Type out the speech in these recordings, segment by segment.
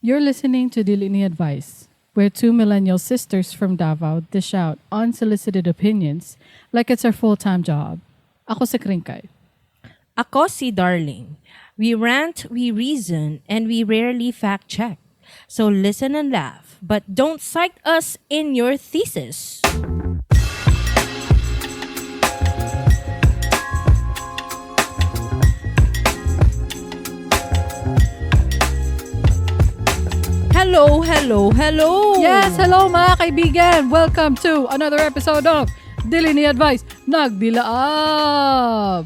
You're listening to Dili Ni Advice, where two millennial sisters from Davao dish out unsolicited opinions like it's our full-time job. Ako si Kringkay. Ako si Darling. We rant, we reason, and we rarely fact check. So listen and laugh, but don't cite us in your thesis. Hello, hello, hello. Yes, hello mga kaibigan! Welcome to another episode of Dili Ni Advice, Nagdilaab!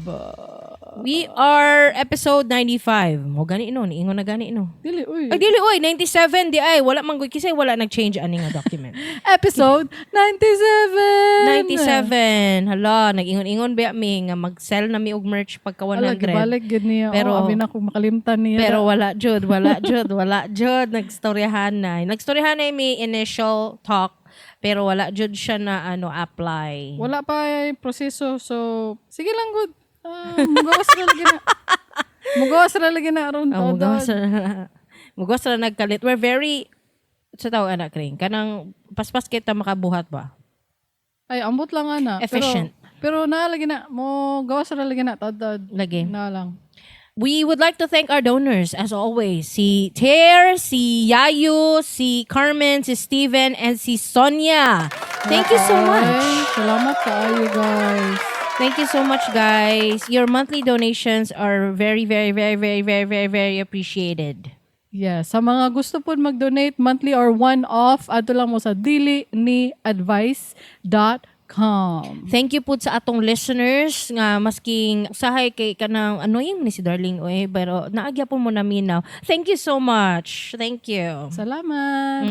We are episode 95. Mo gani no, niingon na gani no. Dili, uy. Ay dili oy, 97 di ay wala man gud kasi wala nag-change ani nga document. Episode 97! 97. Hala, nag-ingon-ingon ba mi nga mag-sell na mi og merch pagka Ala, 100. gibalik gid niya. Pero- oh, abi na kung makalimtan niya. Pero wala jud, wala jud, wala jud nagstoryahan na. Nagstoryahan na mi initial talk pero wala jud siya na ano apply. Wala pa yung proseso. So, sige lang, good. Ah, mugawas ra lagi na. Mugawas ra lagi na aron Oh, taod. mugawas ra. Mugawas ra nagkalit. We're very sa tawag anak ring kanang paspas kita makabuhat ba? Ay, ambot lang ana. Efficient. Pero naa lagi na mo gawas ra lagi na taod. Lagi. Na lang. We would like to thank our donors, as always. Si Ter, si Yayu, si Carmen, si Steven, and si Sonia. Thank you so much. Ay, salamat kaayo, guys. Thank you so much, guys. Your monthly donations are very, very, very, very, very, very, very appreciated. Yeah, sa mga gusto po mag-donate monthly or one-off, adto lang mo sa diliniadvice.com. Thank you po sa atong listeners nga masking usahay kay kanang annoying ni si Darling oy pero naagya po mo naminaw. Thank you so much. Thank you. Salamat.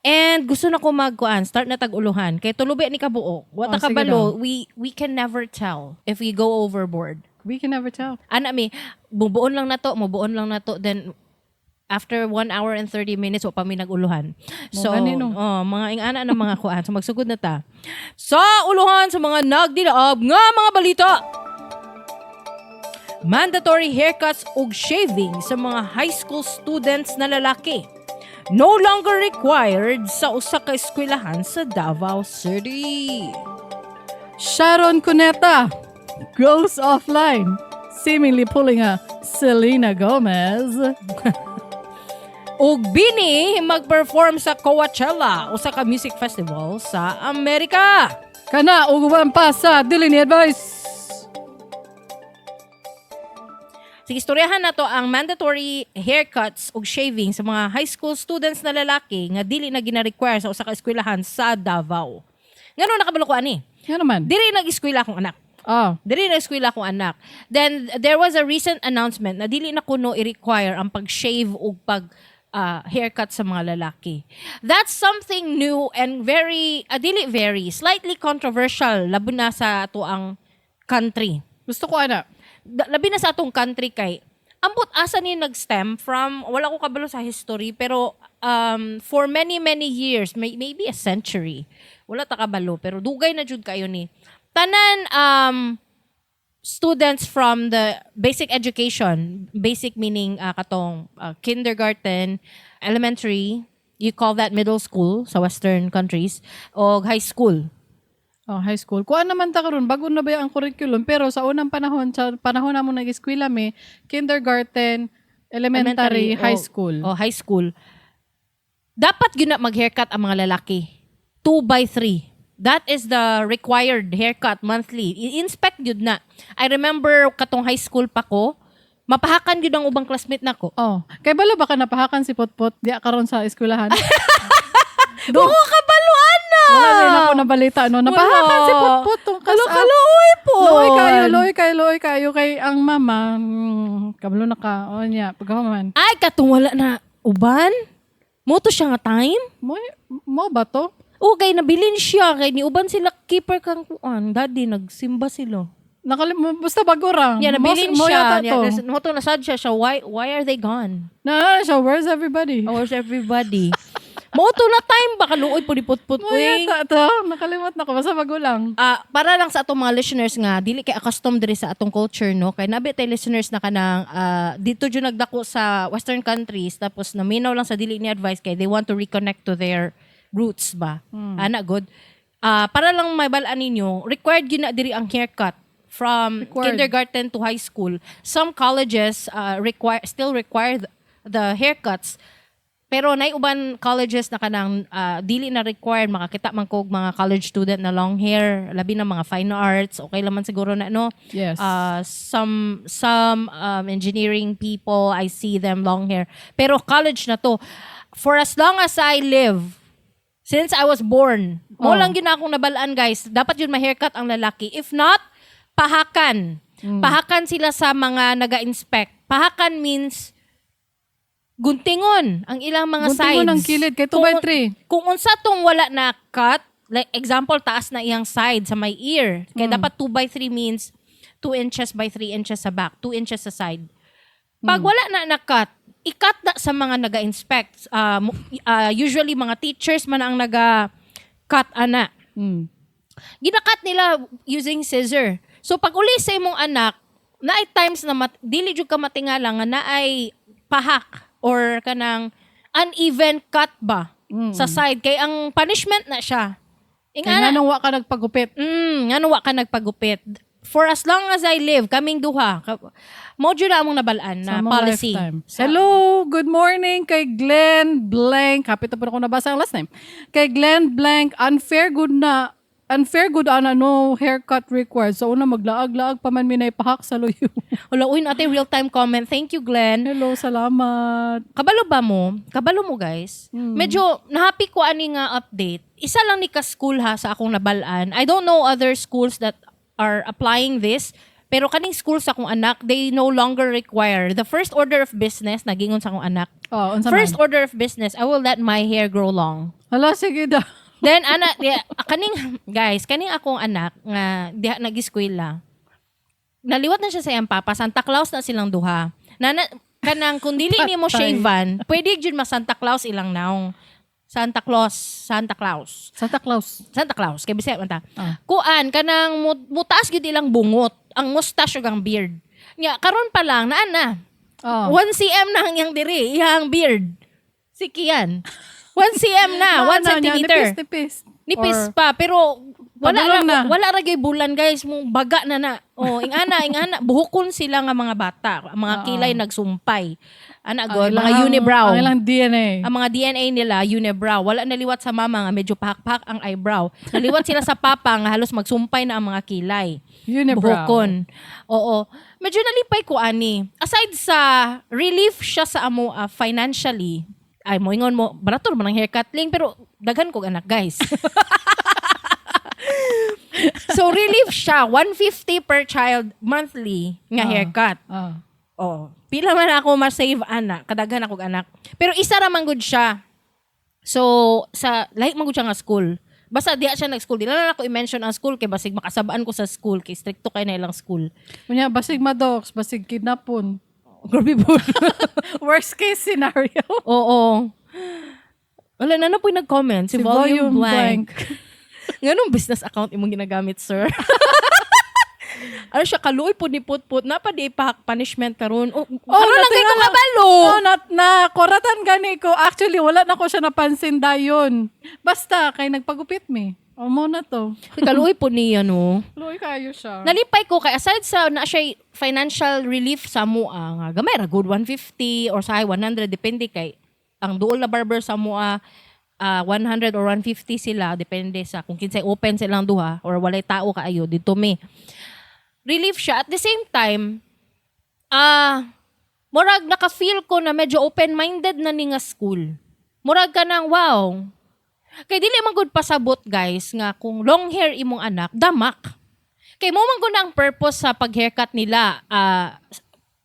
And gusto na ko magkuan, start na tag-uluhan. Kay tulubi ni kabuok. Wa ta Oh, sige kabalo, we can never tell if we go overboard. We can never tell. Ana mi, mubuon lang na to, mubuon lang na to, then after 1 hour and 30 minutes wa pa mi nag-uluhan. Mo So, gani, no? oh, mga ingana ng mga kuan. So magsugod na ta. Sa uluhan sa mga nagdilaab nga mga balita. Mandatory haircuts ug shaving sa mga high school students na lalaki. No longer required sa usa ka eskwelahan sa Davao City. Sharon Cuneta goes offline, seemingly pulling a Selena Gomez. Ug Bini mag-perform sa Coachella, usa ka music festival sa Amerika. Kana ug uban pa sa Dili Ni Advice. Sige, istoryahan na to ang mandatory haircuts ug shaving sa mga high school students na lalaki nga dili na gina-require sa usa ka eskwelahan sa Davao. Ngano nakabalo ko ani? Nga naman. Dili nag-eskwela akong anak. Ah, Dili na eskwela akong anak. Then there was a recent announcement na dili na kuno i-require ang pag-shave ug pag haircut sa mga lalaki. That's something new and very dili very slightly controversial labi na sa ato ang country. Gusto ko ana. Labi na sa atong country kay ambot asa ni nag-stem from, wala ko kabalo sa history pero for many many years, maybe a century, wala ta kabalo pero dugay na jud kayo ni tanan students from the basic education, basic meaning katong kindergarten, elementary, you call that middle school sa western countries, o high school. Oh, high school. Kuan naman ta karon, bago na ba ang curriculum pero sa unang panahon, sa panahon namo nag-eskwela mi, kindergarten, elementary, high school. O high school. Dapat gyud na mag-haircut ang mga lalaki. 2 by 3. That is the required haircut monthly. I-inspect gyud na. I remember katong high school pa ko, mapahakan gyud ang ubang classmate nako. Oh, kay balo ba ka napahakan si Potpot diya karon sa eskwelahan? Do, Oo, kabaluan na! wala rin ako nabalita no. Napahakan si Potpot tong kas. Alo, kaluoy po. Luoy kayo, luoy kayo, luoy kayo kay ang mama. Kabalo na ka. O niya, pagkahuman. Ay, katong wala na uban? Mo to siya nga time? Mo ba to? Okay, nabilin siya. Kay niuban sila keeper kang kuan. Daddy, nagsimba sila. Basta bago ra. Yeah, nabilin Mo siya. yata to. Yeah, mo to nasad siya siya. Why are they gone? Na, siya, where's everybody? Oh, where's everybody? Mao to na time ba, kaluoy po ni Putput Mo uy. Yata to. Nakalimot na ko. Basta magulang. Ah, para lang sa atong mga listeners nga dili kay accustomed diri sa atong culture, no, kay nabi tay listeners na kanang dito jud nagdako sa western countries, tapos naminaw lang sa Dili Ni Advice kay they want to reconnect to their roots ba, ana good. Para lang mabal-an ninyo, required gyud na diri ang haircut from Required. Kindergarten to high school. Some colleges require still require the haircuts, pero nay uban colleges na kanang dili na required. Makakita man kog mga college student na long hair, labi na mga fine arts, okay laman siguro na, no? Yes. Some engineering people, I see them long hair. Pero college na to. For as long as I live, since I was born, mo lang yun akong nabalaan, guys. Dapat yun ma-haircut ang lalaki. If not, pahakan. Pahakan sila sa mga naga-inspect. Pahakan means guntingon ang ilang mga Guntingon sides. ang kilid, kay 2 by 3. Kung unsa tong wala na cut, like example, taas na iyang side sa may ear. Kaya dapat 2 by 3 means 2 inches by 3 inches sa back, 2 inches sa side. Pag wala na na-cut, i-cut na sa mga naga-inspect. Usually, mga teachers man ang naga-cut ana. Gina-cut nila using scissor. So pag uli sa imong anak, naay times na dili jud ka matingala nga naay pahak or kanang uneven cut ba sa side, kay ang punishment na siya. Kaya Ingana, nga nung wa ka nagpagupit. Ngano wa ka nagpagupit? For as long as I live, kaming duha, mo jud na among nabalaan na Sa among policy. lifetime. Hello, good morning kay Glenn Blank. Happy to po ako nabasa ang last name. Kay Glenn Blank, unfair good na unfair good ana, no haircut required. So una maglaag-laag pa man minay pahak sa luyo. Wala, uy, ate, real time comment. Thank you, Glenn. Hello, salamat. Kabalo ba mo? Kabalo mo, guys? Medyo nahappy ko ani nga update. Isa lang ni ka school ha sa akong nabalaan. I don't know other schools that are applying this. Pero kaning school sa akong anak, they no longer require. The first order of business, nagingon sa akong anak. Oh, unsa First man? order of business, I will let my hair grow long. Hala, sige daw. Then ana di, kaning guys, kaning akong anak nga diha nag-eskwela. Naliwat na siya sa iyang papa, Santa Claus na silang duha. Nana kanang kung dili nimo Patay. shavean, pwede jud ma Santa Claus ilang naong. Santa Claus, Santa Claus. Santa Claus. Santa Claus, kay Bisaya man ta. Ah. Kuan kanang mutaas gyud ilang bungot, ang mustache ug ang beard. Nya karon pa lang naa na. Oh. 1 cm na ang iyang diri, iyang beard. Si Kian. 1 cm na, 1 Na, na, niya, centimeter. Nipis, nipis. Nipis Or- pa pero wala Padulong ra, na. wala ra gyud bulan, guys, mo baga na na. Oh, ingana ingana buhokon sila nga mga bata, ang mga kilay nagsumpay. Ana Ang god, mga unibrow. Ang ilang DNA. Ang mga DNA nila unibrow. Wala naliwat sa mama nga medyo pakpak ang eyebrow. Naliwat sila sa papa nga halos magsumpay na ang mga kilay. Unibrow. Buhokon. Oo. Medyo nalipay ko ani. Aside sa relief siya sa amo financially, ay mo ingon mo, barato man ang haircut ling, pero daghan kog anak, guys. So relief siya, 150 per child monthly nga haircut. Oh, pila man ako ma-save ana, kadaghan akong anak. Pero isa ra man gud siya. So sa lahi man gud siya nga school. Basta diha siya nag-school. Di na lang ako i-mention ang school kay basig makasabaan ko sa school kay stricto kay na ilang school. Unya, basig madox, basig kidnapon. Grabe po. Worst case scenario. Oo. Wala na na po yung nag-comment. Si, Volume Blank. Nganong business account imong ginagamit, sir? Ano siya, kaluoy po ni Putput. Napa di pa punishment karon. Oh, karon lang kay ko natingala. kabalo. Oh, nat na koratan gani ko. Actually, wala na ko siya napansin dayon. Basta kay nagpagupit mi. O mo na to. Kaluoy po niya, no? Luoy kayo siya. Nalipay ko kay aside sa na siya financial relief sa mua nga gamay ra good 150 or sa 100, depende kay ang duol na barber sa mua, 100 or 150 sila, depende sa kung kinsay open silang duha or walay tao kaayo dito mi. Relief siya. At the same time, murag naka-feel ko na medyo open-minded na ni nga school. Murag ka nang wow, kay dili man gud pasabot, guys, nga kung long hair imong anak, damak. Kay mo man gud na ang purpose sa pag-haircut nila.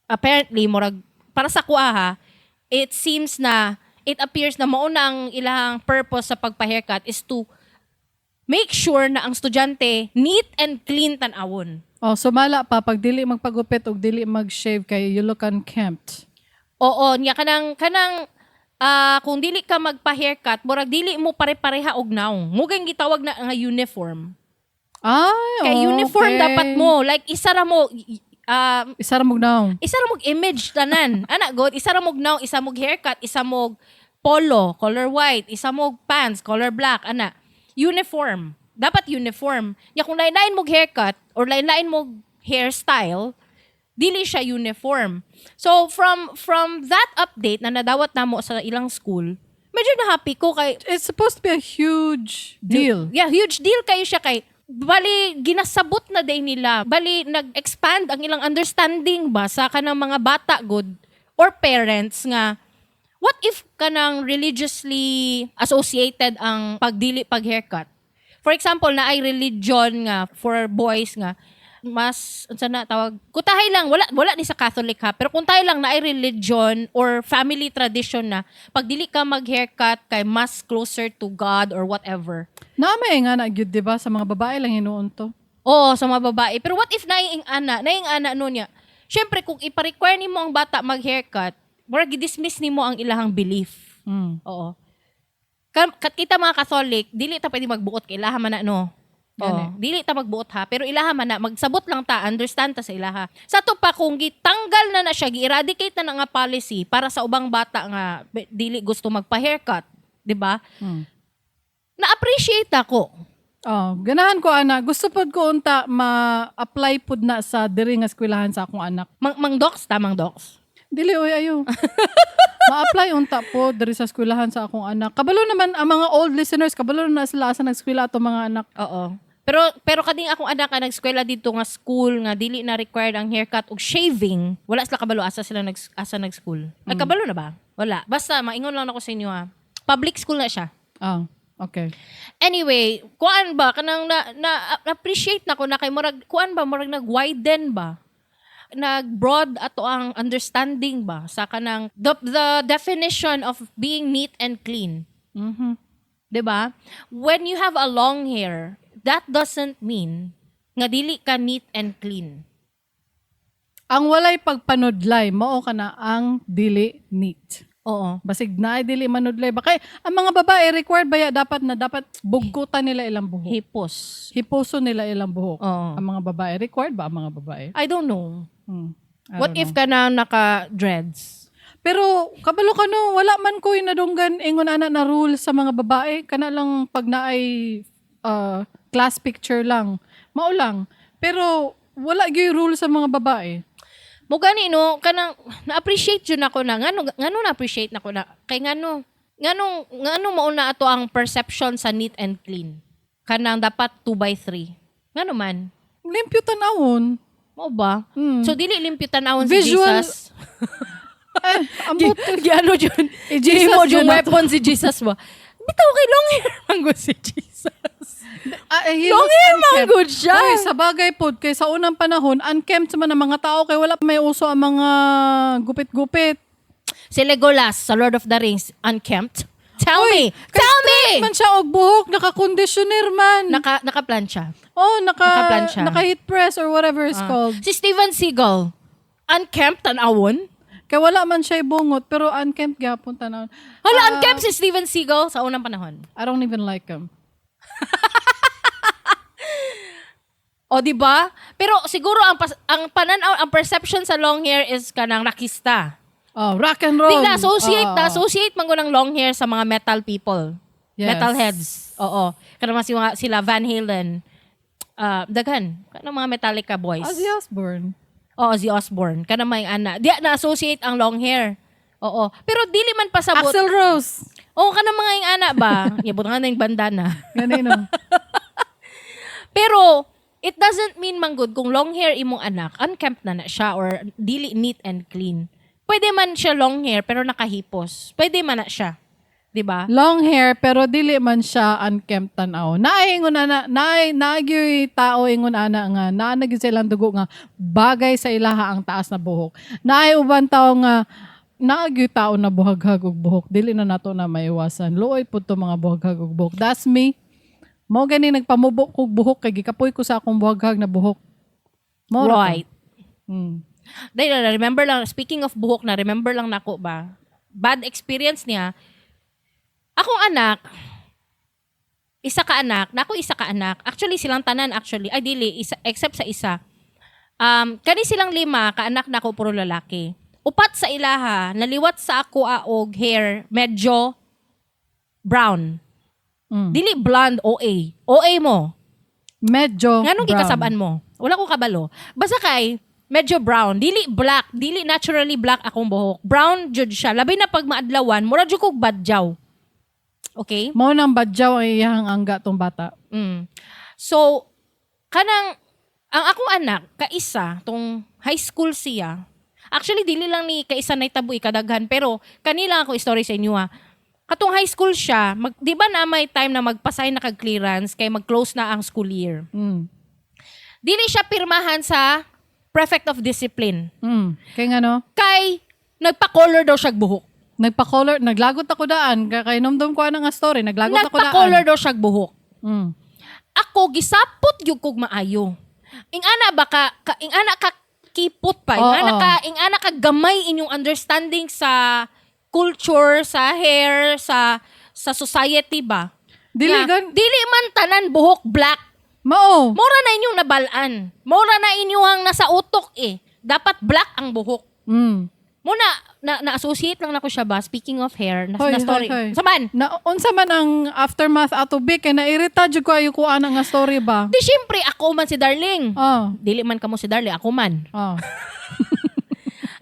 Apparently, murag para sa kuha ha, it seems na it appears na mao na ang ilang purpose sa pagpa-haircut is to make sure na ang estudyante neat and clean tan-awon. Oh, sumala pa pag dili magpagupit og dili mag-shave kay you look unkempt. Oo, niya kanang kanang Kung dili ka magpa-haircut, murag dili mo pare-pareha og naong. Mao gani gitawag na nga uniform. Ay, Kay uniform dapat mo. Like isa ra mo Isa ra mo naong. Isa ra mog image tanan. Ana god, isa ra mog naong, isa mog haircut, isa mog polo, color white, isa mog pants, color black, ana. Uniform. Dapat uniform. Ya kung lain-lain mog haircut or lain-lain mog hairstyle, dili siya uniform. So from that update na nadawat namo sa ilang school, medyo na happy ko kay It's supposed to be a huge deal. Yeah, huge deal kayo siya kay bali ginasabot na day nila. Bali nag-expand ang ilang understanding ba sa kanang mga bata good or parents nga what if kanang religiously associated ang pagdili pag haircut? For example, na ay religion nga for boys nga mas unsa na tawag, kutahay lang, wala wala ni sa Catholic ha, pero kung tayo lang na ay religion or family tradition na pag dili ka mag haircut kay mas closer to God or whatever. Naamay nga na gyud, di ba? Sa mga babae lang hinuon to. Oo, sa mga babae. Pero what if naing ana no niya? Syempre kung ipa-require nimo ang bata mag-haircut, murag gi-dismiss nimo ang ilahang belief. Oo. Kat kita mga Catholic, dili ta pwede magbuot kay ilaha man na no. Oo, Gani. Dili ta magbuot ha, pero ilaha man na magsabot lang ta, understand ta sa ilaha. Sa to pa kung gitanggal na na siya, gi-eradicate na na nga policy para sa ubang bata nga dili gusto magpa-haircut, di ba? Na-appreciate ako. Oh, ganahan ko ana. Gusto pod ko unta ma-apply pod na sa diri nga eskwelahan sa akong anak. Mang docs, tamang docs. Dili oy, ayo. Ma-apply unta po diri sa eskwelahan sa akong anak. Kabalo naman ang mga old listeners, kabalo na sila asa nag-eskwela ato mga anak. Oo. Pero kading akong anak nga nag-eskwela dito nga school nga dili na required ang haircut ug shaving, wala sila kabalo asa nag-school. Ay, kabalo na ba? Wala. Basta maingon lang ako sa inyo ha. Public school na siya. Ah, okay. Anyway, kuan ba kanang na appreciate na ko na kay murag kuan ba, murag nag-widen ba? Nag-broad ato ang understanding ba sa kanang the definition of being neat and clean. 'Di ba? When you have a long hair, that doesn't mean nga dili ka neat and clean. Ang walay pagpanudlay, mao kana ang dili neat. Oo. Basig na ay dili manudlay ba kay ang mga babae, required ba ya dapat na dapat bugkutan nila ilang buhok? Hipos. Hiposo nila ilang buhok. Oo. Ang mga babae, required ba ang mga babae? I don't know. I What don't if know. ka na naka dreads? Pero kabalo ka no, wala man ko yung nadunggan ingon ana na rule sa mga babae, kana lang pag naay class picture lang. Mao lang. Pero wala gyud rule sa mga babae. Mo gani no, kanang na-appreciate jud nako na ngano ngano na-appreciate nako na kay ngano ngano ngano mao na ato ang perception sa neat and clean. Kanang dapat 2 by 3. Ngano man? Limpyo tan-awon. Mao ba? Hmm. So dili limpyo tan-awon si Visual- Jesus. Eh, ambot. Giano jud. Eh, Jesus Mo jud yung na to. weapon si Jesus ba? Bitaw kay long hair man gud si Jesus. Ah, eh, he Long looks hair man unkempt. gud siya. Oy, sa bagay pod kay sa unang panahon unkempt man ang mga tao kay wala pa may uso ang mga gupit-gupit. Si Legolas sa Lord of the Rings, unkempt. Tell Uy, me. kay Tell me. straight man siya og buhok, naka-conditioner man. Naka-plancha. Oh, naka Naka-plancha. naka heat press or whatever it's called. Si Steven Seagal, unkempt tan-awon. Kay wala man siya bungot pero unkempt gyapon tan-awon. Hala, unkempt si Steven Seagal sa unang panahon. I don't even like him. O, di ba? Pero siguro ang pananaw, ang perception sa long hair is kanang rakista. Oh, rock and roll. Di na-associate, Oo. na-associate man ko ng long hair sa mga metal people. Yes. Metalheads. Oo. Kanang mga sila Van Halen. Daghan. Kanang mga Metallica boys. Ozzy Osbourne. Oo, Ozzy Osbourne. Kanang mga ana. Di na-associate ang long hair. Oo. Pero dili man pasabot. Axl Rose. Oo, kanang mga yung ana ba? Yabot nga na yung bandana. Ganun no. Pero, it doesn't mean man good kung long hair imong anak, unkempt na na siya or dili neat and clean. Pwede man siya long hair pero nakahipos. Pwede man na siya. 'Di ba? Long hair pero dili man siya unkempt tan-aw. Naay ingon ana, naay naagyoy tao ingon ana nga naa na gyud sa ilang dugo nga bagay sa ilaha ang taas na buhok. Naay uban tao nga naagyoy tao na buhaghag og buhok. Dili na nato na maiwasan. Luoy pud to mga buhaghag og buhok. That's me. Mao gani nagpamubo kog buhok kay gikapoy ko sa akong buhaghag na buhok. Mao ra to. Right. Dahil na remember lang, speaking of buhok na, remember lang nako ba? Bad experience niya. Akong anak, isa ka anak, nako isa ka anak. Actually silang tanan actually, ay dili isa, except sa isa. Kani silang lima ka anak nako puro lalaki. Upat sa ilaha naliwat sa ako og hair medyo brown. Dili blonde, OA. OA mo. Medyo Nganong brown. gikasab-an mo? Wala ko kabalo. Basta kay medyo brown, dili black, dili naturally black akong buhok. Brown jud siya. Labi na pag maadlawan, mura jud kog badyaw. Okay? Mao nang badyaw ang iyang angga tong bata. So, kanang ang akong anak, kaisa, tong high school siya. Actually, dili lang ni kaisa na tabo kadaghan, pero kanila ako story sa inyo ha. Katong high school siya, di ba na may time na magpasay na kag clearance kay mag-close na ang school year? Dili siya pirmahan sa prefect of discipline. Kay ngano? Kay nagpa-color daw siya buhok. Nagpa-color, naglagot ako daan. Kay nomdom ko ana nga story, naglagot ako daan. Nagpa-color daw siya buhok. Ako gisapot gyud kog maayo. Ing-ana ba ka ing-ana ka kipot pa, ing-ana ka ing-ana ka gamay inyong understanding sa culture, sa hair, sa society ba? Dili Nga, dili man tanan buhok black. Mao. Mura na inyong nabalaan. Mura na inyong nasa utok eh. Dapat black ang buhok. Muna, na, na-associate lang nako siya ba? Speaking of hair, na, Hoy, na story. hoy, hoy. Saman? Na unsa man ang aftermath ato bi kay nairita jud ko ayo ko ana nga story ba? Di syempre, ako man si Darling. Oh. Dili man kamo si Darling, ako man. Oh.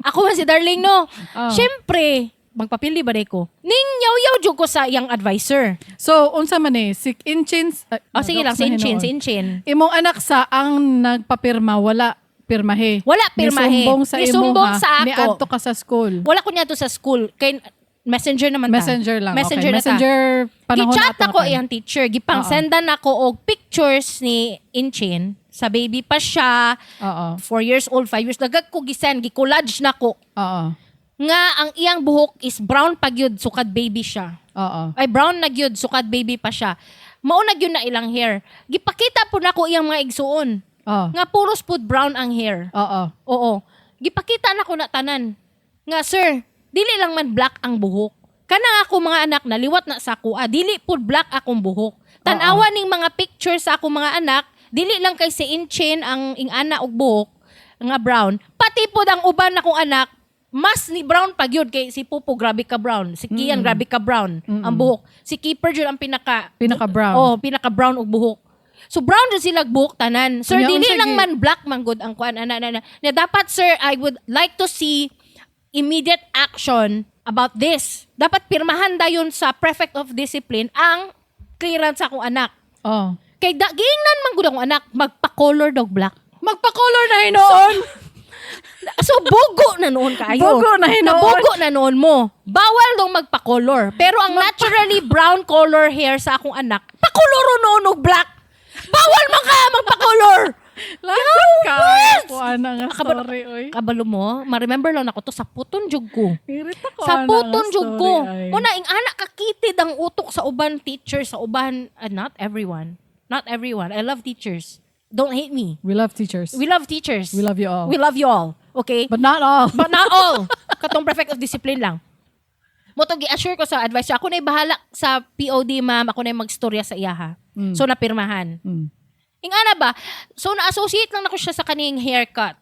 Ako man si Darling, no? Oh. Syempre, magpapili ba ko? Ning yaw-yaw jud ko sa iyang advisor. So unsa man eh si Inchin? O sige lang, si Inchin, si Inchin. Imong anak sa ang nagpapirma, wala pirmahe. Wala pirmahe. Nisumbong sa Nisumbong imuha. sa ako. Niadto ka sa school. Wala ko niya to sa school. Kay messenger naman ta. Messenger lang. Messenger okay. na ta. Messenger panahon Gi-chat ato ako nga time. iyang teacher. Gipang-sendan ako og pictures ni Inchin. Sa baby pa siya. 4 years old, 5 years. Dagag ko gisend, gi-collage na ko. Nga ang iyang buhok is brown pa gyud sukad baby siya. Ay brown na gyud sukad baby pa siya. Mao na gyud na ilang hair. Gipakita po nako iyang mga igsuon. Nga puros pud brown ang hair. Oo. Gipakita nako na tanan. Nga sir, dili lang man black ang buhok. Kanang ako mga anak naliwat na sa kuha, dili pud black akong buhok. Tan-awa ning mga pictures sa akong mga anak, dili lang kay si Inchin ang ing-ana og buhok nga brown. Pati pud ang uban akong anak, mas ni brown pa gyud kay si Pupo grabe ka brown, si Kian grabe ka brown ang buhok. Si Keeper jud ang pinaka Pinaka brown. Oh, pinaka brown og buhok. So brown jud sila buhok tanan. Sir, Unya, dili unsa lang man black man gud ang kuan ana ana. Na dapat sir, I would like to see immediate action about this. Dapat pirmahan dayon sa prefect of discipline ang clearance sa akong anak. Kay da, giingnan man gud akong anak magpa-color dog black. Magpa-color na hinuon. So bugo na noon kayo. Bugo na hinuon. Nabugo na noon mo. Bawal dong magpa-color. Pero ang naturally brown color hair sa akong anak, pakoloro noon og black. Bawal man ka magpa-color. Lagot ka. Yes! Kuan na nga story oy. Kabalo mo, ma-remember lang nako to sa puton jug ko. Irita ko Sa ana nga puton jug ko. story, ay. Muna ing anak kakitid ang utok sa uban teacher sa uban, not everyone. Not everyone. I love teachers. Don't hate me. We love teachers. We love teachers. We love you all. We love you all. Okay? But not all. But not all. Katong prefect of discipline lang. Mo to gi-assure ko sa advisor, ako na'y bahala sa POD, ma'am, ako na'y magstorya sa iyaha. So napirmahan. Ingana ba? So na-associate lang nako siya sa kaning haircut.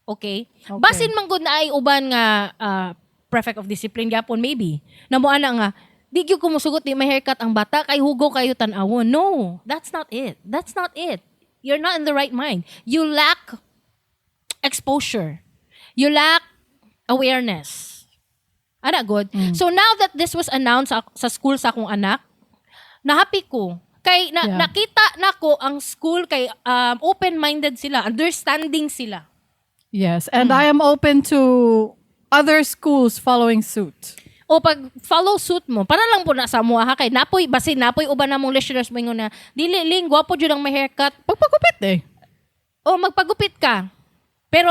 Okay? Okay. Basin man gud na ay uban nga prefect of discipline gyapon maybe. Na mo ana nga di gyud ko musugot di may haircut ang bata kay hugo kayo tan-awon. No, that's not it. That's not it. You're not in the right mind. You lack exposure. You lack awareness. Ana good. So now that this was announced sa school sa akong anak, nahappy ko. Kay na, nakita nako ang school kay open-minded sila, understanding sila. Yes, and I am open to other schools following suit. O pag follow suit mo, para lang po na sa mua ha kay napoy basin napoy uban namong listeners mo ingon na dili ling gwapo jud ang may haircut. Pagpagupit eh. O magpagupit ka. Pero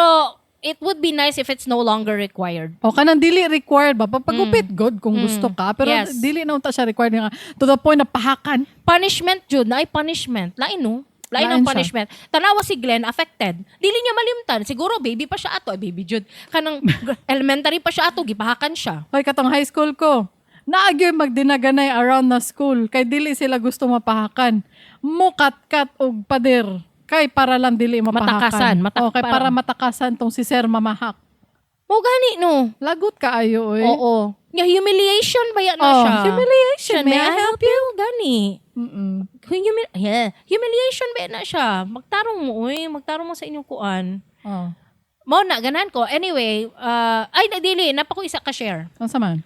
it would be nice if it's no longer required. O kanang dili required ba? Pagpagupit, good kung gusto ka. Pero dili na unta siya required nga to the point na pahakan. Punishment jud, naay punishment. Lain no. Lain Lain ang siya. Punishment. Tanawa si Glenn, affected. Dili niya malimtan. Siguro baby pa siya ato. Ay, baby jud. Kanang elementary pa siya ato, gipahakan siya. Hoy, katong high school ko. Naagyoy magdinaganay around na school kay dili sila gusto mapahakan. Mukat-kat og pader kay para lang dili mapahakan. Matakasan, Oh, kay para matakasan tong si Sir mamahak. Mo gani no. Lagot kaayo oy. Oo. Nga humiliation ba yan na Oh, siya? humiliation. May I help you? Gani. Yeah. Humiliation ba na siya? Magtarong mo, uy. Magtarong mo sa inyong kuan. Oh. Mao na, ganahan ko. Anyway, ay, dili. Napa ko isa ka share. Unsa man?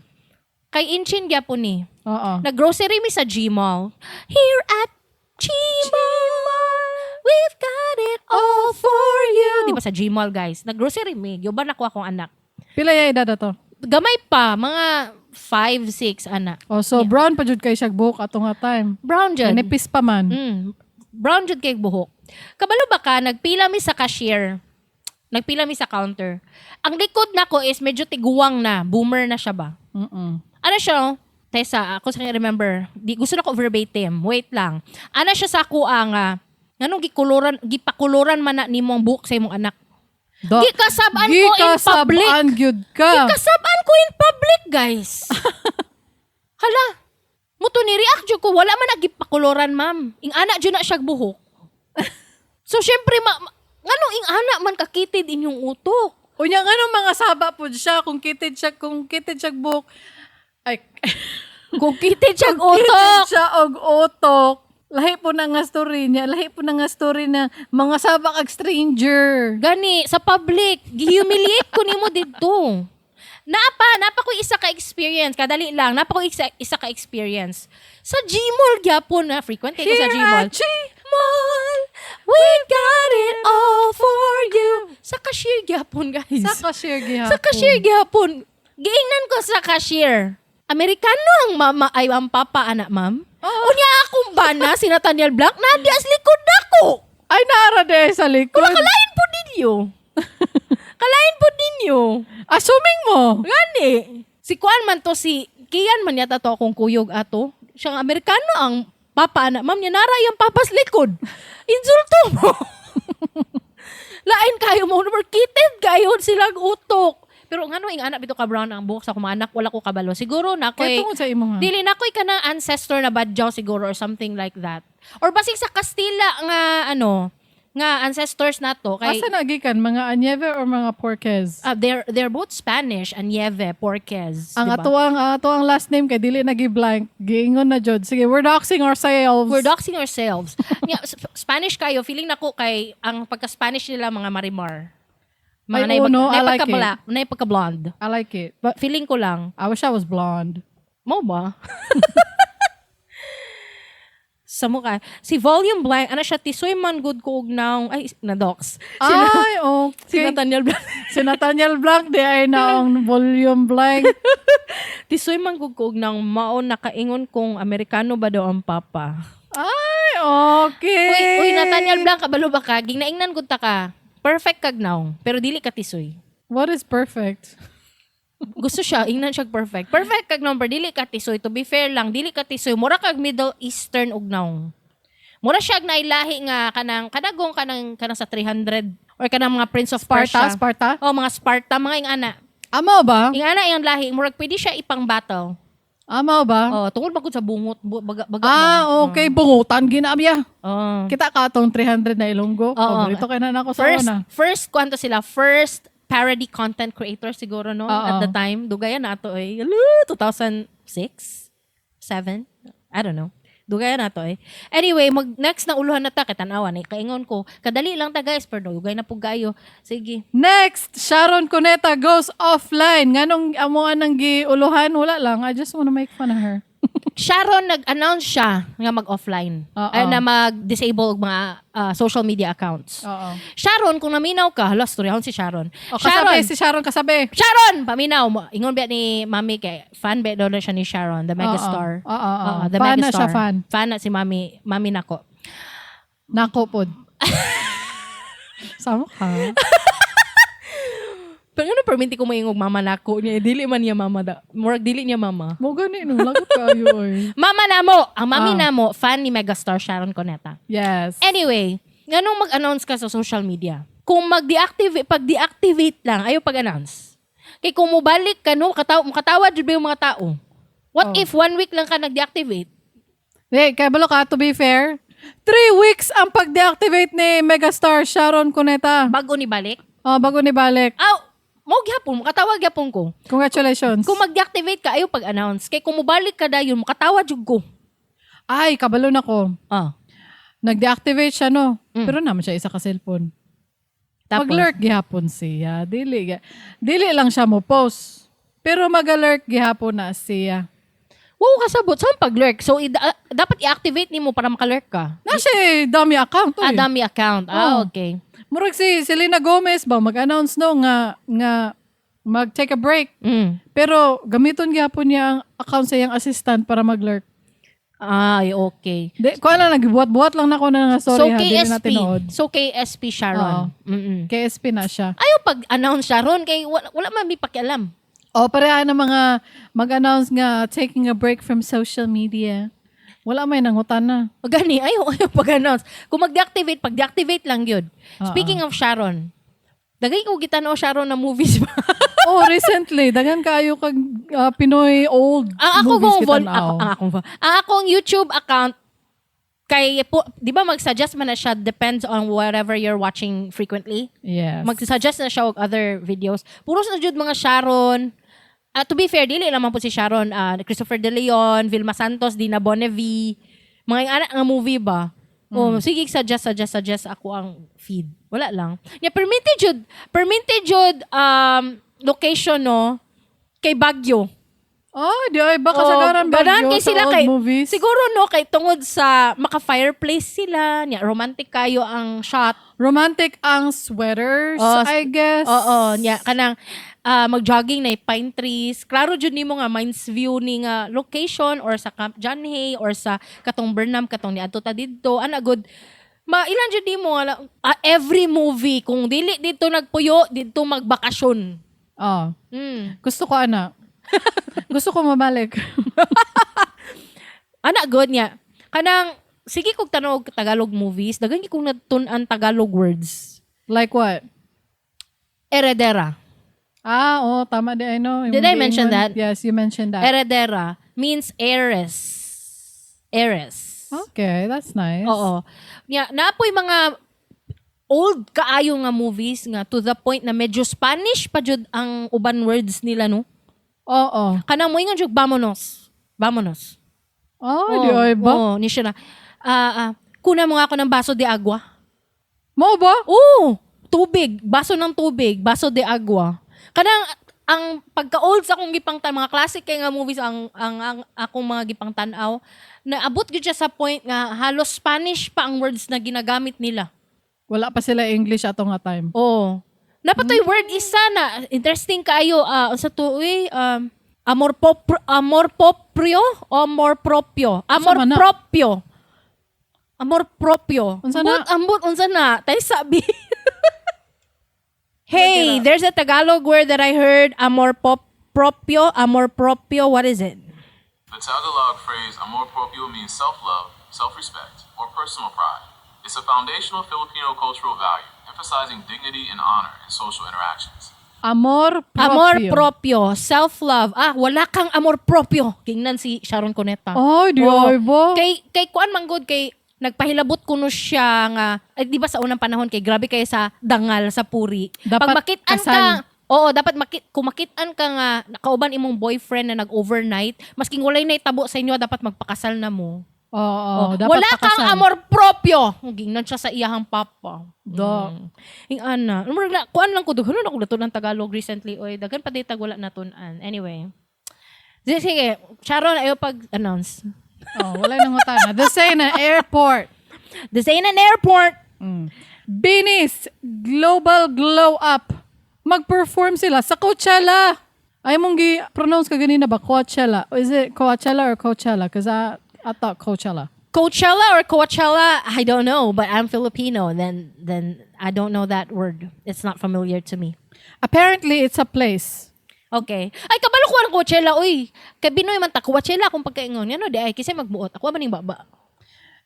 Kay Inchin gyapon ni. Oo. Nag-grocery mi sa G-Mall. Here at G-Mall, we've got it all for you. Di ba sa G-Mall, guys? Nag-grocery mi. Giuban ako akong anak. Pila ya edad to? Gamay pa, mga 5, 6, anak. Oh, so brown pa jud kay siya buhok ato nga time. Brown jud. Nipis pa man. Brown jud kay buhok. Kabalo ba ka, nagpila mi sa cashier. Nagpila mi sa counter. Ang likod nako is medyo tiguang na. Boomer na siya ba? Ano siya? Oh? Tessa, ako sa remember. Di, gusto na ko verbatim. Wait lang. Ano siya sa ako ang nganong gikuluran, gipakuluran man na nimo ang buhok sa imong anak? Gikasab-an ko in public. Gikasab-an gyud ka. Gikasab-an ko in public, guys. Hala. Muto ni react jud ko wala man nagipakuluran, ma'am. Ing ana jud na siya buhok. So syempre nganong ing ana man kakitid inyong utok? Unya ngano mga saba pud siya kung kitid siya buhok ay Kung kitid siya kung kitid utok. Siya og utok. Lahi po na nga story niya. Lahi po na nga story na mga saba kag stranger. Gani sa public, gi-humiliate ko nimo didto. Napa ko isa ka experience, kadali lang, napa ko isa ka experience. Sa Gmall gyapon na frequent ko sa Here Gmall. at G- Mall, we got it all for you. Sa cashier gyapon, guys. Sa cashier gihapon. Sa cashier gyapon. Giingnan ko sa cashier. Amerikano ang mama ay ang papa ana, ma'am. Oo. Unya akong bana si Nathaniel Blanc na di as likod nako. Ay, naara de sa likod. Wala kalain po ninyo. Kalain po ninyo. Assuming mo. Gani. Si Kuan man to, si Kian man yata to akong kuyog ato. Siyang Amerikano ang papa ana. Ma'am, niya nara yung papas likod. Insulto mo. Lain kayo mo. Number kitid kayo silang utok. Pero ngano ing anak bito ka brown ang buhok sa akong mga anak, wala ko kabalo. Siguro na Kaya ko'y tungod sa imo ha. Dili na ko'y kanang ancestor na Badjao siguro or something like that. Or basig sa Kastila nga ano, nga ancestors nato kay Asa na gikan mga Anyeve or mga Porquez? They're both Spanish, Anyeve, Porquez, Ang diba? atuang last name kay dili nagi blank. Giingon na jud. Sige, we're doxing ourselves. We're doxing ourselves. Nga, Spanish kayo, feeling nako kay ang pagka-Spanish nila mga marimar. Mga Ay, uno, I like pagka-black, naay pagka-blonde. I like it. But feeling ko lang, I wish I was blonde. Mo ba? Sa mukha. Si Volume Blank, ano siya, tisoy man good ko og naong, ay, na dox. Ay, Si okay. Nathaniel Blanc. Si Nathaniel Blanc, di ay naong volume blank. Tisoy man good ko og naong mao nakaingon kung Amerikano ba daw ang papa. Ay, okay. Uy, uy, Nathaniel Blanc, kabalo ba ka? Ginaingnan gud ta ka. Perfect kag naong, pero dili ka tisoy. What is perfect? Gusto siya, ingnan siya perfect. Perfect kag naong, pero dili ka tisoy. To be fair lang, dili ka tisoy. Mura kag Middle Eastern og naong. Mura siya og nailahi nga kanang kanagong kanang kanang sa 300 or kanang mga Prince of Sparta, Persia. Sparta? Oh, mga Sparta, mga ingana. Amaw ba? Ingana iyang lahi, murag pwede siya ipang battle. Amaw ba? Oh, tungod ba gud sa bungot, baga, baga Ah, okay. Bungutan ginamya. Oh. Kita ka atong 300 na Ilonggo. Oo. Paborito kay na nako sa First una. first kwanto sila, first parody content creator siguro no Oo. at the time. Dugayan na ato eh. Alo, 2006, 7, I don't know. Dugayan na to eh. Anyway, mag next na uluhan na ta kay tan-awa ni kaingon ko. Kadali lang ta guys, pero dugay na pug kayo. Sige. Next, Sharon Cuneta goes offline. Nganong amo anang giuluhan? Wala lang. I just wanna make fun of her. Sharon nag-announce siya nga mag-offline. Oo. Ay, na mag-disable og mga social media accounts. Oo. Sharon, kung naminaw ka, hala, storyahon si Sharon. O, Sharon, kasabi, si Sharon kasabi. Sharon, paminaw mo. Ingon ba ni Mami kay fan ba daw na siya ni Sharon, the megastar. Oo, oo, oo. Oo, the Fan na megastar. siya, fan. Fan na si Mami, Mami nako. Nako pod. Sama ka. Pero ano, perminti ko moingog mama nako niya, dili man niya mama da. Murag dili niya mama. Mo gani no, lagot kaayo oy. Mama namo, ang mami namo, fan ni megastar Sharon Cuneta. Anyway, nganong mag-announce ka sa social media? Kung mag-deactivate, pag deactivate lang, ayaw pag-announce. Kay kung mobalik ka, no, makatawa jud ba yung mga tao? What if one week lang ka nag-deactivate? Hey, kay balo ka, to be fair, 3 weeks ang pag-deactivate ni megastar Sharon Cuneta. Bago ni balik? Oh, bago ni balik. Aw, mo gyapon, makatawa gyapon ko. Congratulations. Kung mag-deactivate ka, ayaw pag-announce. Kay kung mobalik ka dayon, makatawa jud ko. Ay, kabalo na ko. Nag-deactivate siya, no? Pero naman siya isa ka cellphone. Tapos, Mag-lurk gihapon siya. Dili lang siya mo post. Pero mag-lurk gihapon na siya. Wow, kasabot. Saan pag-lurk? So, dapat i-activate nimo para makalurk ka. Na siya eh, dummy account. Ah, Oy. dummy account. Ah, okay. Murag si Selena Gomez ba mag-announce no nga mag-take a break. Pero gamiton gihapon niya ang account sa iyang assistant para mag-lurk. Ay, okay. Di, ko lang nagbuhat-buhat lang nako na nga, sorry So, ha, dili na KSP. tinuod. So, KSP Sharon. KSP na siya. Ayaw pag-announce Sharon kay wala man mi pakialam. O pareha na mga mag-announce nga taking a break from social media. Wala may nangutan na. O gani, ayaw pag-announce. Kung mag-deactivate, pag-deactivate lang yun. Speaking of Sharon, dagay ko gitan-aw Sharon na movies ba? Oh, recently, daghan kaayo kag Pinoy old Ang ako movies kong kita ako, ang akong YouTube account kay po, 'di ba mag-suggest man na siya depends on whatever you're watching frequently. Yes. Mag-suggest na siya og other videos. Puros na jud mga Sharon. Ah, to be fair, dili naman po si Sharon, Christopher De Leon, Vilma Santos, Dina Bonnevie, mga yung anak nga movie ba? Oh, sige, suggest, suggest, suggest ako ang feed. Wala lang. Ya perminti jud location no kay Baguio. Oh, di ay baka Oh, kasagaran ganahan Baguio kay sa sila old kay movies. Siguro no kay tungod sa maka fireplace sila, nya romantic kayo ang shot. Romantic ang sweaters, Oh, I guess. Oo, nya kanang mag-jogging na pine trees. Klaro jud nimo nga Mines View ni nga location or sa Camp John Hay or sa katong Burnham katong niadto ta didto. Ana good. Mailan jud nimo nga every movie kung dili didto nagpuyo, didto magbakasyon. Oh, gusto ko ana. Gusto ko mabalik. Ana good niya. Kanang sige kog tan-aw og Tagalog movies, daghan gyud kong natun-an Tagalog words. Like what? Eredera. Ah, oh, tama di, I know. Did I mention that? Yes, you mentioned that. Eredera means heiress. Heiress. Okay, that's nice. Oo. Nya, napoy mga old kaayo nga movies nga to the point na medyo Spanish pa jud ang uban words nila no. Oo. Kanang moingon jud "Vamonos. Vamonos." Oh, di ay ba? Oo, ni siya na. "Kuna mo nga ako ng baso de agua." Mo ba? Oo, tubig, baso ng tubig, baso de agua. Kanang ang pagka-old sa akong gipangtan mga classic kay nga movies ang akong mga gipangtan-aw na abot gyud siya sa point nga halos Spanish pa ang words na ginagamit nila. Wala pa sila English ato nga time. Oo. Napatoy word isa na interesting kaayo unsa to uy, amor proprio, amor propio, amor man na? Propio. Amor propio. Unsa na? Ambot, ambot, unsa na? Tay sabi. Hey, there's a Tagalog word that I heard, amor pop propio, amor propio, what is it? The Tagalog phrase amor propio means self love, self respect, or personal pride. It's a foundational Filipino cultural value, emphasizing dignity and honor in social interactions. Amor propio. Amor propio, self-love. Ah, wala kang amor propio. Tingnan si Sharon Cuneta. Ay, di Oo. ay ba? Kay kuan man gud kay nagpahilabot kuno siya nga ay, di ba sa unang panahon kay grabe kay sa dangal sa puri. Dapat Pag makit-an kasal. ka, oo, dapat kung makit-an ka nga nakauban imong boyfriend na nag-overnight, masking walay na itabo sa inyo, dapat magpakasal na mo. Oo, Oh, dapat wala kang pakasal. amor propio. Gingnan siya sa iyahang papa. Do. Ing ana. Murag na kuan lang ko dughan na ako natun ang Tagalog recently oy. Daghan pa ditag wala natun-an. Anyway. Sige, sige. Sharon, ayaw pag-announce. Oh, wala nang utana. The same na airport. This ain't an airport. Binis, Global Glow Up. Mag-perform sila sa Coachella. Ay mong gi-pronounce ka ganina ba? Coachella. Is it Coachella or Coachella? Because I thought Coachella. Coachella or Coachella, I don't know, but I'm Filipino. Then I don't know that word. It's not familiar to me. Apparently, it's a place. Okay. Ay, kabalo ko ang Coachella, uy. Kay Binoy man ta, Coachella akong pagkaingon. Yan, no, di ay, kasi magbuot. Ako man yung baba.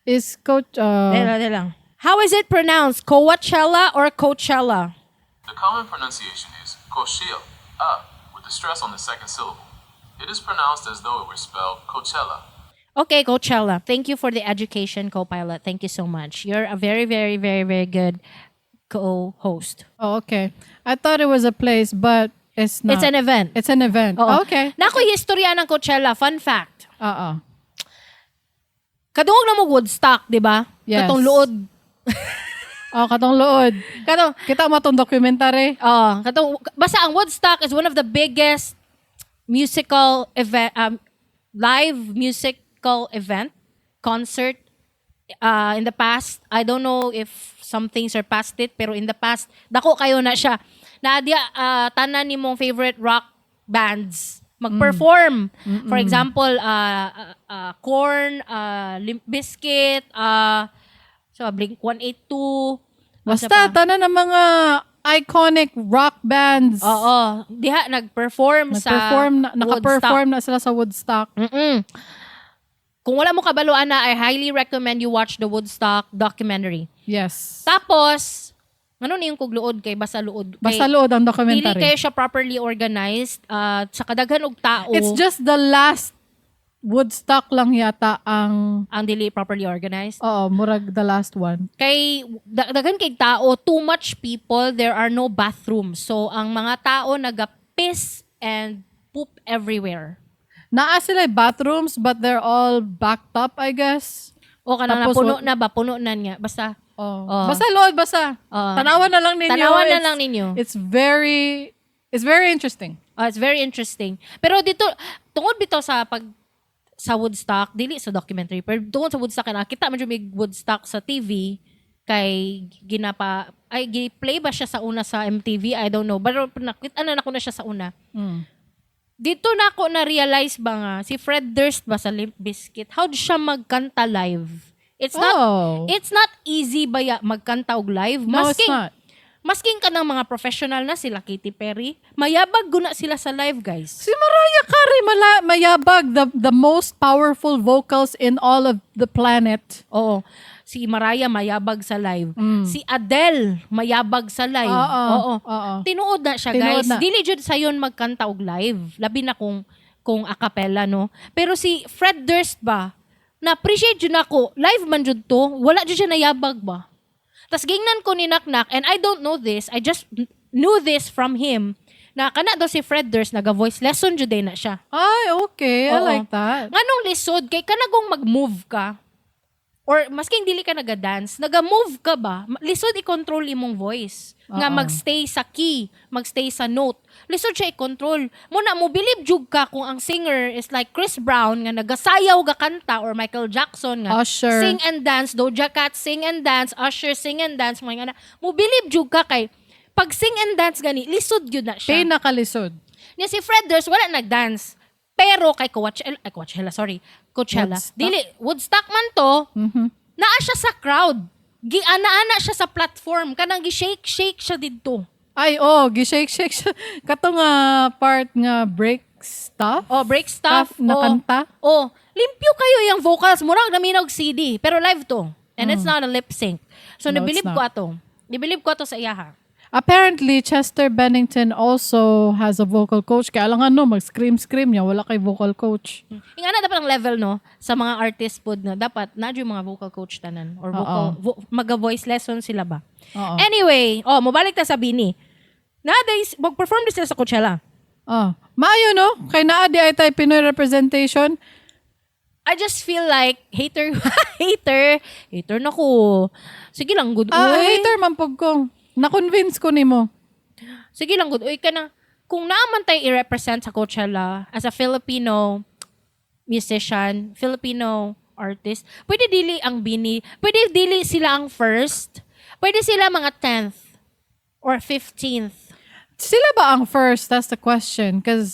Is coach Dela, dela lang. How is it pronounced? Coachella or Coachella? The common pronunciation is Koshil, with the stress on the second syllable. It is pronounced as though it were spelled Coachella. Okay, Coachella. Thank you for the education, co-pilot. Thank you so much. You're a very, very, very, very good co-host. Oh, okay. I thought it was a place, but it's not. It's an event. It's an event. Oo. Okay. Naa ko'y historya ng Coachella. Fun fact. Oo. Kadungog na mo Woodstock, di ba? Yes. Katong luod. Oh, katong luod. Katong, Kita mo tong documentary. oh, katong, basta ang Woodstock is one of the biggest musical event, live musical event, concert in the past. I don't know if something surpassed it, pero in the past, dako kayo na siya. Naa diya tanan nimong favorite rock bands mag-perform. For example, Korn, Limp Bizkit, so Blink 182. Basta, Asa pa? tanan ng mga iconic rock bands. Oo. Diha nag-perform sa Nag-perform na, Woodstock. naka-perform na sila sa Woodstock. Kung wala mo kabalo ana, I highly recommend you watch the Woodstock documentary. Yes. Tapos, ano ni yung kugluod kay basta luod. Kay, Basta luod ang dili documentary. kayo siya properly organized. Sa kadaghan og tao, It's just the last Woodstock lang yata ang ang dili properly organized. Oo, murag the last one. Kay daghan kay tao, too much people, there are no bathrooms. So ang mga tao naga-piss and poop everywhere. Naa sila bathrooms, but they're all backed up, I guess. O kanang Tapos puno na ba, puno na niya. Basta Oh. Oo. Basta luod, basta. Oo. Tanawan na lang ninyo. Tanawan na lang ninyo. It's very interesting. Oh, it's very interesting. Pero dito, tungod bitaw sa pag sa Woodstock, dili sa documentary, pero tungod sa Woodstock, nakita man jud mig Woodstock sa TV, kay ginapa, ay, gi-play ba siya sa una sa MTV? I don't know. Pero nakita na nako na siya sa una. Dito na ako na-realize ba nga, si Fred Durst ba sa Limp Bizkit, how siya magkanta live? It's not It's not easy ba ya magkanta og live? No, it's Masking not. Masking kanang mga professional na sila Katy Perry, mayabag guna sila sa live, guys. Si Mariah Carey, mayabag, the most powerful vocals in all of the planet. Oo. Si Mariah, mayabag sa live. Si Adele, mayabag sa live. Oo. Oo. Tinuod na siya, Tinuod guys. na. Dili jud sayon magkanta og live. Labi na kung a cappella, no. Pero si Fred Durst ba, na-appreciate jud nako, live man jud to, wala jud siya nayabag ba. Tas gingnan ko ni Naknak, and I don't know this, I just knew this from him, na kana daw si Fred Durst, naga-voice lesson jud na siya. Ay, okay. I Oo. like that. Nganong lisod kay kanagong mag-move ka or masking dili ka naga-dance, naga-move ka ba? Lisod i-control imong voice. Nga Oo. magstay sa key, magstay sa note. Lisod siya i-control. Muna mo believe jud ka kung ang singer is like Chris Brown nga nagasayaw ga kanta or Michael Jackson nga Usher. sing and dance, Doja Cat sing and dance, Usher sing and dance, mga nga na. Mo believe jud ka kay pag sing and dance gani, lisod gyud na siya. Pinakalisod. Niya si Fred Durst, wala nag-dance. Pero kay Coachella, ay Coachella, sorry, Coachella. Woodstock. Dili, Woodstock man to, naa siya sa crowd. Giana-ana siya sa platform. Kanang gi-shake-shake siya didto. Ay, oh, gi-shake-shake siya. Kato nga part nga break stuff. Oh, break stuff. Stuff na oh, kanta. Oh, limpyo kayo yung vocals. Murag naminaw og CD. Pero live to. And it's not a lip sync. So, No, it's nabilib not. ko ato. Nibilib ko ato sa iyaha. Apparently, Chester Bennington also has a vocal coach. Kaya lang ano, mag-scream-scream niya. Wala kay vocal coach. Yung ana dapat ang level, no, sa mga artist pod na dapat na yung mga vocal coach tanan or vocal maga voice lesson sila ba. Oo. Anyway, oh, mobalik ta sa Bini. Nowadays, mag-perform din sila sa Coachella. Oh. Maayo, no? Kay naa di ay tay Pinoy representation. I just feel like hater hater hater na ko. Sige lang good Ah, uy. hater man pug ko. Na-convince ko nimo. Sige lang good uy ka na. Kung naaman tayo i-represent sa Coachella as a Filipino musician, Filipino artist, pwede dili ang Bini, pwede dili sila ang first, pwede sila mga 10th or 15th. Sila ba ang first? That's the question. 'Cause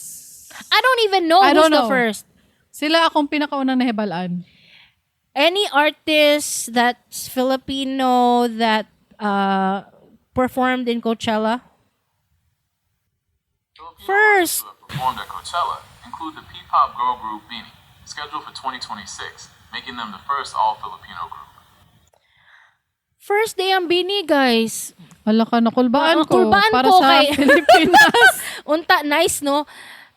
I don't even know I who's don't the know. first. Sila akong pinakaunang nahibalaan. Any artist that's Filipino that performed in Coachella? Filipino First. artists who have performed at Coachella include the P-pop girl group BINI, scheduled for 2026, making them the first all-Filipino group. First day ang BINI, guys. Hala ka, nakulbaan Oo, ko. kulbaan para ko sa Pilipinas. Unta, nice, no?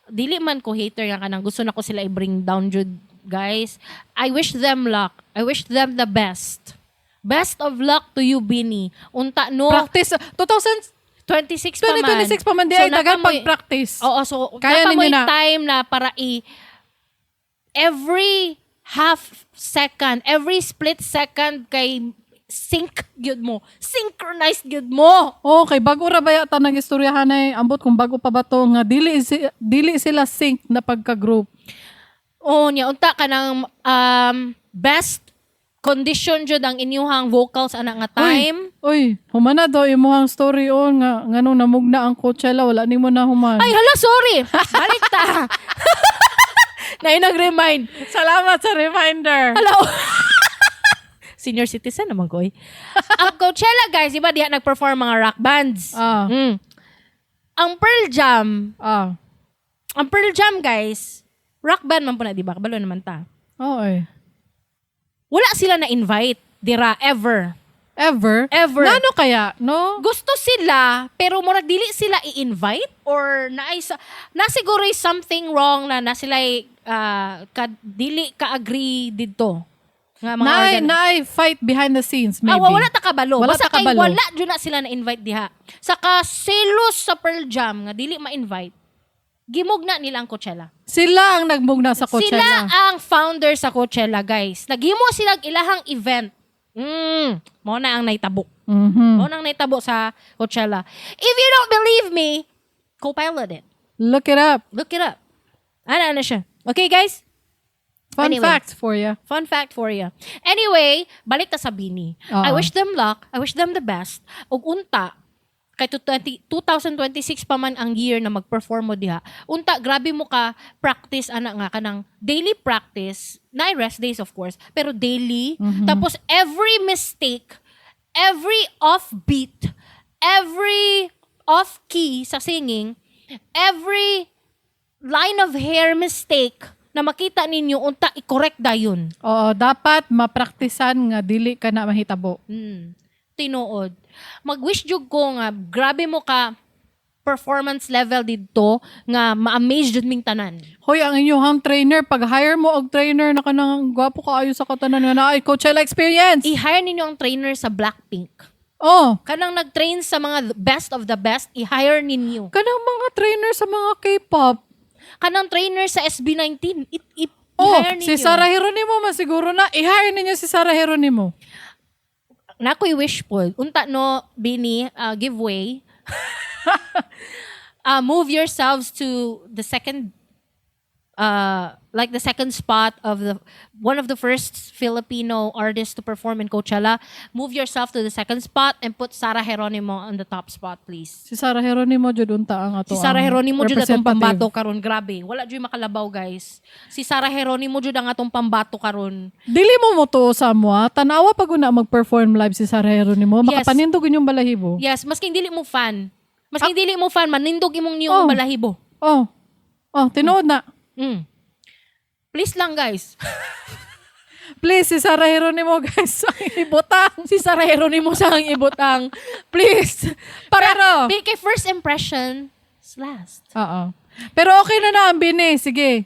Dili man ko hater nga kanang gusto na ko sila i-bring down jud, guys. I wish them luck. I wish them the best. Best of luck to you, BINI. Unta, no? Practice. 2000, 26 pa man. 2026 pa man. Di So, ay dagan naa pa mo'y- pag-practice. Oo, so Kaya naa pa ninyo mo'y na. time na para i every half second, every split second kay sync gyud mo. Synchronized gyud mo. Okay, bago ra ba yata nang istoryahan ay ambot kung bago pa ba to nga dili sila sync na pagka-group. Oo niya unta kanang best condition jud ang inyuhang vocals ana nga time. Uy, humana daw imuhang story on nga nganong namugna ang Coachella, wala nimo na human. Ay hala, sorry. Balik ta. Naay nag-remind. Salamat sa reminder. Hala. Senior citizen naman ko eh. Ang Coachella, guys, di ba diha nag-perform mga rock bands? Ah. Ang Pearl Jam, ang Pearl Jam, guys, rock band man po na, di ba? Kabalo naman ta. Oo eh. Wala sila na-invite, dira, ever. Ever? Ever. Nano kaya, no? Gusto sila, pero murag dili sila i-invite or naay sa, na siguro is something wrong na na sila ka, dili ka-agree didto. Nga mga Naay, naay fight behind the scenes, maybe. Ah, wala ta kabalo. Wala Basta ta kay kabalo. wala jud na sila na-invite diha. Saka selos sa Pearl Jam nga dili ma-invite. Gimugna nila ang Coachella. Sila ang nagmugna sa Coachella. Sila ang founder sa Coachella, guys. Naghimo sila og ilahang event. Mao na ang naitabo. Mao na ang naitabo sa Coachella. If you don't believe me, co-pilot it. Look it up. Look it up. Ana ana siya. Okay, guys? Fun Anyway. fact for you. Fun fact for you. Anyway, balik ta sa BINI. Oo. I wish them luck. I wish them the best. Ug unta, kay 20 2026 pa man ang year na mag-perform mo diha. Unta, grabe mo ka practice ana nga kanang daily practice, na rest days of course, pero daily. Tapos every mistake, every offbeat, every off key sa singing, every line of hair mistake na makita ninyo unta i-correct dayon. Oo, dapat mapraktisan nga dili ka na mahitabo. Tinuod. Mag-wish jud ko nga grabe mo ka performance level didto nga ma-amaze jud ming tanan. Hoy, ang inyong trainer, pag hire mo og trainer na kanang gwapo kaayo sa katanan nga naay Coachella experience. I-hire ninyo ang trainer sa Blackpink. Oh, Kanang nag-train sa mga best of the best, i-hire ninyo. kanang mga trainer sa mga K-pop. Kanang trainer sa SB19, Oh, i-hire ninyo. si Sarah Geronimo man siguro na i-hire ninyo si Sarah Geronimo. Na ako'y wish po. Unta no, BINI, giveaway. Move yourselves to the second like the second spot of the one of the first Filipino artists to perform in Coachella. Move yourself to the second spot and put Sarah Geronimo on the top spot, please. Si Sarah Geronimo jud unta ang ato. Si Sarah ang Geronimo jud atong representative. pambato karon, grabe. Wala jud makalabaw, guys. Si Sarah Geronimo jud ang atong pambato karon. Dili mo mo to sa mo, tanawa pag una mag-perform live si Sarah Geronimo, Yes. makapanindog inyong balahibo. Yes, masking dili mo fan. Masking dili mo fan, manindog imong niyong Oh. balahibo. Oh. Oh, tinuod na. Please lang, guys. Please, si Sarah Geronimo, guys, ang ibutang. Si Sarah Geronimo sa ang ibutang. Please. Para Pero- kay first impression is last. Oo. Pero okay na na ang BINI. Sige.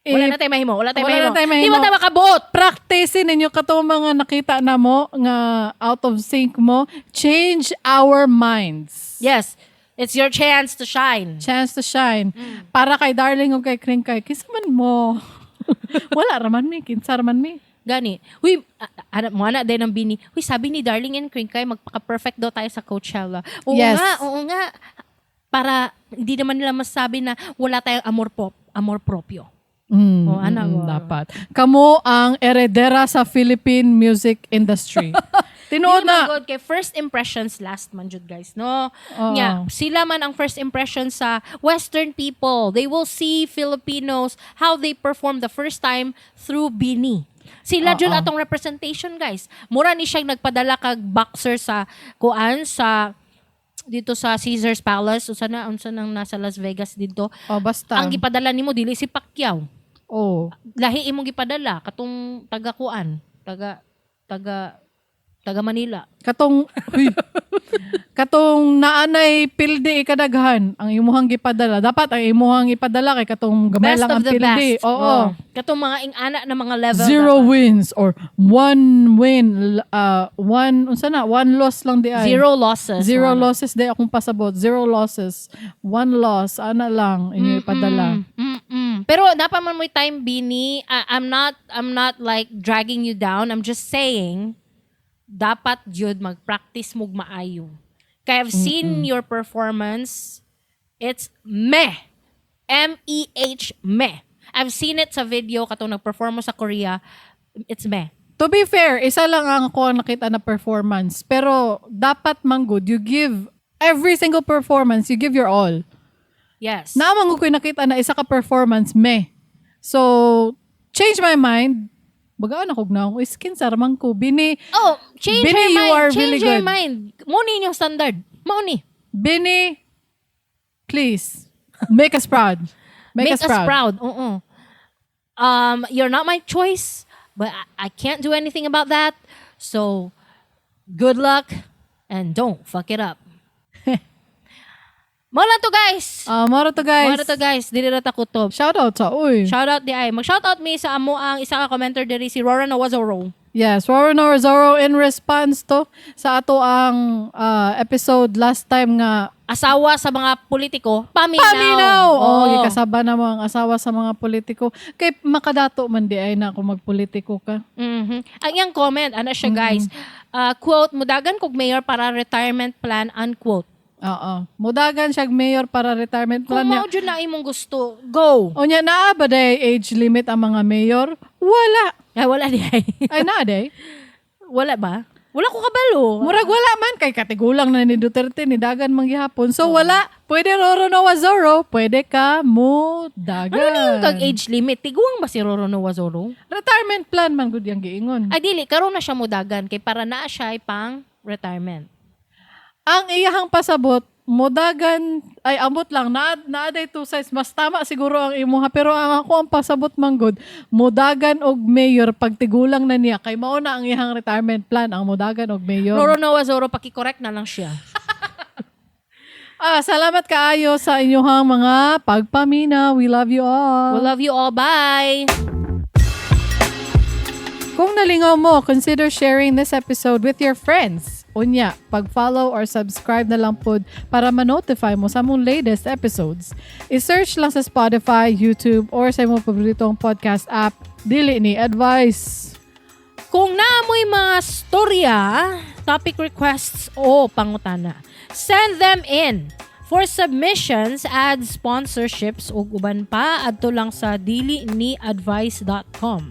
Eh, Wala na tayo mahimo. Wala tayo wala mahimo. na tayo Di mahimo. ba tayo makabuot? Practice ninyo katong mga nakita na mo nga out of sync mo. Change our minds. Yes. It's your chance to shine. Chance to shine. Para kay Darling o kay Kringkay, kinsa man mo. Wala raman mi, kinsa raman mi. Gani. Uy, mo ana din ang BINI. Uy, sabi ni Darling and Kringkay, magpaka-perfect daw tayo sa Coachella. Oo nga, oo nga. Para hindi naman nila masabi na wala tayong amor propio. Oh, ana ko. Dapat. Kamo ang eredera sa Philippine music industry. Tinuod Yun man na. God, kay first impressions last man jud, guys, no? Oo. Nya, sila man ang first impression sa Western people. They will see Filipinos how they perform the first time through BINI. Sila jud atong representation, guys. Mura ni siyang nagpadala kag boxer sa kuan sa Dito sa Caesar's Palace, unsa na, unsa nang nasa Las Vegas dito. Oh, basta. Ang gipadala nimo dili si Pacquiao. Lahi imong gipadala, katong taga kuan, taga taga taga Manila. Katong, uy, katong naanay pildi ikadaghan ang imuhang gipadala. Dapat ang imuhang ipadala kay katong gamay Best lang of ang the pildi. best. Oo. Katong mga ing-ana na mga level. Zero dapat. wins or one win, one, unsa na, one loss lang di ay. Zero losses. Zero Wala. losses di akong pasabot. Zero losses. One loss. Ana lang inyo ipadala. Pero naa pa man mo'y time, Bini. I'm not like dragging you down. I'm just saying dapat jud mag-practice mog maayo. Kay I've seen your performance. It's meh. M-E-H, meh. I've seen it sa video katong nag-perform mo sa Korea. It's meh. To be fair, isa lang ang ako ang nakita na performance. Pero dapat man good, you give every single performance, you give your all. Naa man ko nakita na isa ka performance, meh. So, change my mind. Bagaan ako na ako. Skin sa man ko. Bini, Oh, change Bini, your you mind. are Change really your good. mind. Mo ni inyong standard. Mao ni. Bini, please, make us proud. Make us proud. Proud. Oo. You're not my choice, but I can't do anything about that. So, good luck and don't fuck it up. Mao lang to, guys. Ah, mao ra to, guys. Mao ra to, guys. Dili ra ta kutob. Shout out sa uy. Shout out di ay. Mag-shout out mi sa amo ang isa ka commenter diri, si Rora Nawazoro. Yes, Roro Zoro, in response to sa ato ang episode last time nga Asawa sa mga politiko, paminaw. Paminaw! Oh, Oo. gikasaba na mo ang asawa sa mga politiko. Kay makadato man di ay na kung magpolitiko ka. Ang iyang comment, ano siya, guys, quote, "Mudagan kog mayor para retirement plan," unquote. Oo. Mudagan siya mayor para retirement Kung plan niya. mao jud na imong gusto, go. Unya, naa ba day age limit ang mga mayor? Wala. Ay, wala di ay. Ay, naa day. Wala ba? Wala ko kabalo. Murag wala man kay katigulang na ni Duterte ni dagan man gihapon. So wala. Pwede, Roro Noah Zorro, pwede ka mo dagan. Ano na yung kag age limit? Tiguang ba si Roro Noah Zorro? Retirement plan man gud yang giingon. Ay dili, karon na siya mudagan kay para naa siya ay pang retirement. Ang iyahang pasabot, modagan ay amot lang na naa day two sides, mas tama siguro ang imuha, pero ang ako ang pasabot man gud, modagan og mayor pag tigulang na niya kay mao na ang iyang retirement plan ang modagan og mayor. Roro Noah Zorro, paki-correct na lang siya. Ah, salamat kaayo sa inyong mga pagpamina. We love you all. We love you all. Bye! Kung nalingaw mo, consider sharing this episode with your friends. Unya, pag-follow or subscribe na lang pod para ma-notify mo sa among latest episodes. I-search lang sa Spotify, YouTube, or sa imong paboritong podcast app, Dili Ni Advice. Kung naa moy mga storya, topic requests o pangutana, send them in. For submissions, add sponsorships ug uban pa, adto lang sa diliniadvice.com.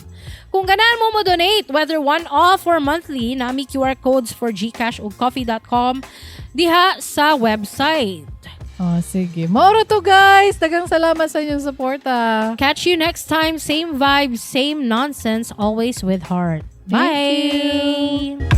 Kung ganahan mo mo donate, whether one-off or monthly, naa mi QR codes for GCash ug coffee.com diha sa website. Oh, sige. Mao ra to, guys. Daghang salamat sa inyong suporta. Catch you next time. Same vibe, same nonsense, always with heart. Thank Bye!